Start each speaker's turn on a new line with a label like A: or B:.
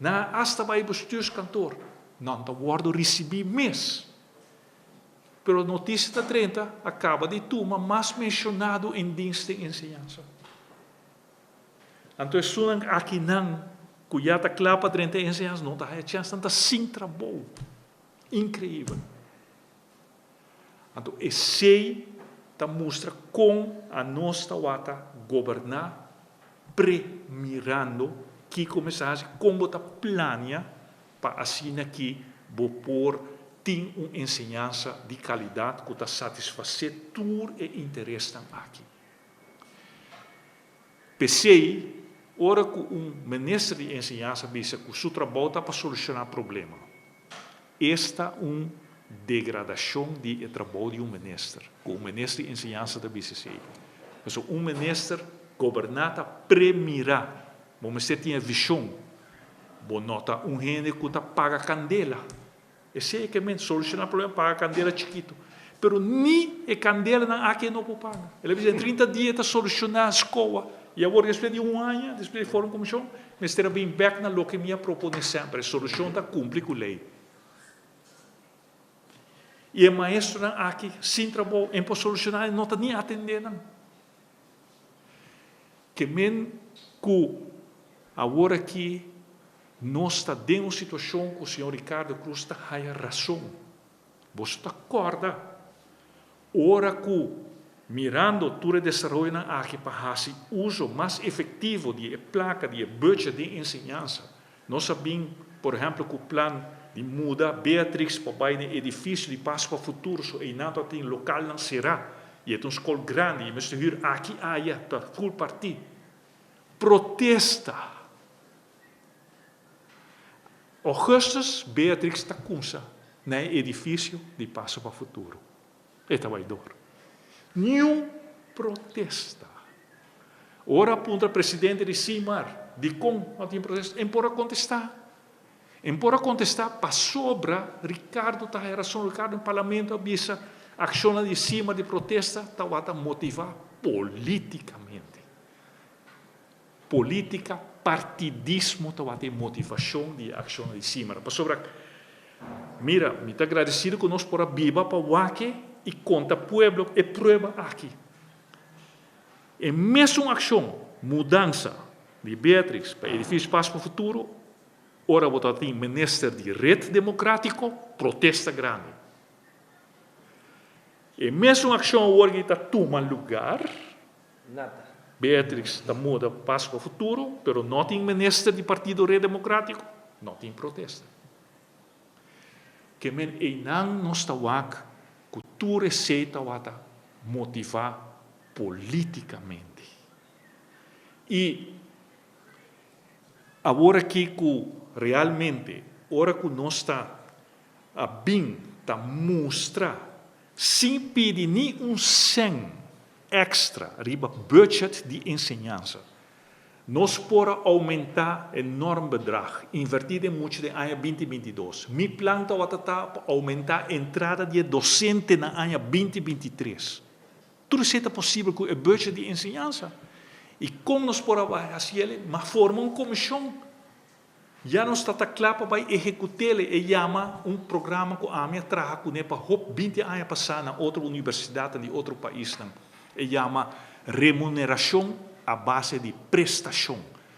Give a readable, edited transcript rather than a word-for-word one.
A: Nan a hasta bai bestuurskantoor, nan ta wòrdu risibí mes. Pero notisia ta drenta, a kaba di tuma mas menshonado en dienst den enseñansa. Anto esunnan akinan ku ya ta kla pa drenta enseñansa no ta haya chèns, nan ta sin trabou. Inkreibel. Anto esei ta mustra kon anos tawata goberná pre-mirando kiko mester hasi, kon bo ta plania pa asina ki bo por tin un enseñansa di kalidat ku ta satisfasé tur e interesnan aki. P'esei, ora ku un minister di enseñansa bisa ku su trabou ta pa solushoná problema, esta un degradashon di e trabou di un minister, ku un minister di enseñansa ta bisa esei. Pasobra un minister goberná ta premirá, bo mester tin e vishon, bo no ta un hende ku ta paga kandela. Esei ke men solushoná problema paga kandela chikitu. Pero ni e kandelanan aki e no por paga. El a bisa den 30 dia e ta solushoná skoa. I awor despues di un aña, despues di forma un komishon, mester a bin bèk na loke mi a proponé semper. E solushon ta kumpli ku lei. I e maestronan aki sin trabou en por solushoná e no ta ni atendé nan. Ke men ku awor aki nos ta den un situashon ku señor Ricardo Croes ta haya rason. Boso ta kòrda ora ku mirando tur e desaroyonan aki pa hasi uso mas efektivo di e plaka di e budget den enseñansa, nos a bin por ehèmpel ku plan di muda Beatrix pa bai den edifisio di Paso pa Futuro, so einan ta tin lokalnan será i e ta un skol grandi i mester hür aki aya ta ful partí. Protesta! Augustus Beatrix ta kumsa na e edifisio di Paso pa Futuro. E ta bai dor. Niun protesta. Ora a puntra presidente di Simar dikon no tin protesta, e por a kontestá. E por a kontestá pasobra Ricardo ta haya rason. Ricardo den parlamento a bisa akshonnan di Simar di protesta tabata motivá polítikamente. Politica, partidismo tabata e motivacion di e accionnan di Simara. Pasobra, mira, mi ta agradecido cu nos por a biba pa wak y conta pueblo e prueba aki. E mesun accion, mudansa di Beatrix pa Edificio Paso pa Futuro, ora bo tabatin minister di Red Democratico, protesta grandi. E mesun accion awor ki ta tuma lugar.
B: Nada.
A: Beatrix ta muda Paso pa Futuro, pero no tin minister di Partido Red Democratico, no tin protesta. Ke men einan nos ta wak ku tur esei tawata motivá politikamente. I awor aki ku realmente ora ku nos ta a bin ta mustra sin pidi ni un sèn extra riba budget di enseñansa. Nos por a aumenta enorm bedrag inverti den mucha den aña 2022. Mi plan tawata ta pa aumenta entrada di e docente na aña 2023. Tur esei ta posibel cu e budget di enseñansa. Y con nos por a haci el? Ma forma un comision. Ya nos ta ta kla pa bai ehekut'el e yama un programa ku ami a traha kuné pa hop 20 aña pasá na otro universidatnan di otro paisnan. E yama remunerashon a base di prestashon.